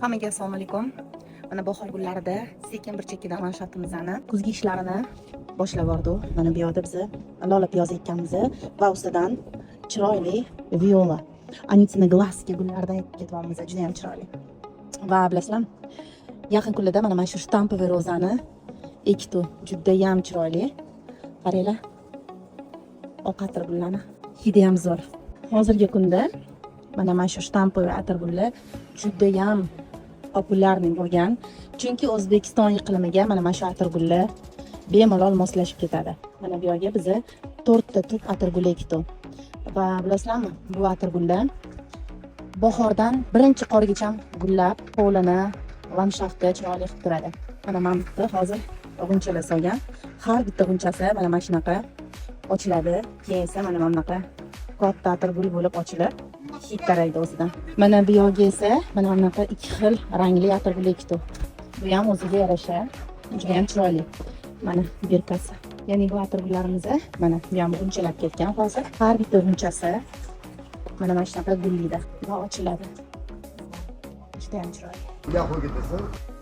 Hammaga assalomu alaykum. Mana, bahor gullarida sekin bir chekkadan landshaftimizni kuzgi ishlarini boshlab bordik. Mana bu yoqda biz lola piyoz ekkanmiz va ustidan chiroyli viola, Анютины глазки gullaridan ekib ketyapmiz. Juda ham chiroyli. Va bilasizlarmi, yaqin kunlarda mana shu штамповый rozani ekdi. Judayam chiroyli. Qaranglar. Oq atirgullarni. Hidi ham zo'r. Hozirgi kunda mana shu штамповый atirgullar judayam популярный bo'lgan, chunki O'zbekiston iqlimiga mana shu atirgullar bemalol moslashib ketadi. Mana bu yerga biza to'rtta tup atirgul ekdik va bilasizlarmi, bu atirgullar bahordan birinchi qorgacha gullab, hovlini, landshaftni chiroyli qilib turadi. Mana bu yerda hozir g'unchalar solgan. Har bitta g'unchasi mana shunaqa ochiladi, keyin esa mana bunaqa katta atirgul bo'lib ochilib, hid taraydi o'zidan. Mana bu yoqga esa mana bunaqa ikki xil rangli atirgul ekdi. Bu ham o'ziga yarasha juda ham chiroyli. Mana бирка si. Ya'ni bu atirgullarimiz, mana bu ham g'unchalab ketgan hozir. Har bitta g'unchasi mana shunaqa gullaydi va ochiladi. Juda ham chiroyli. Gap qo'yib ketasan.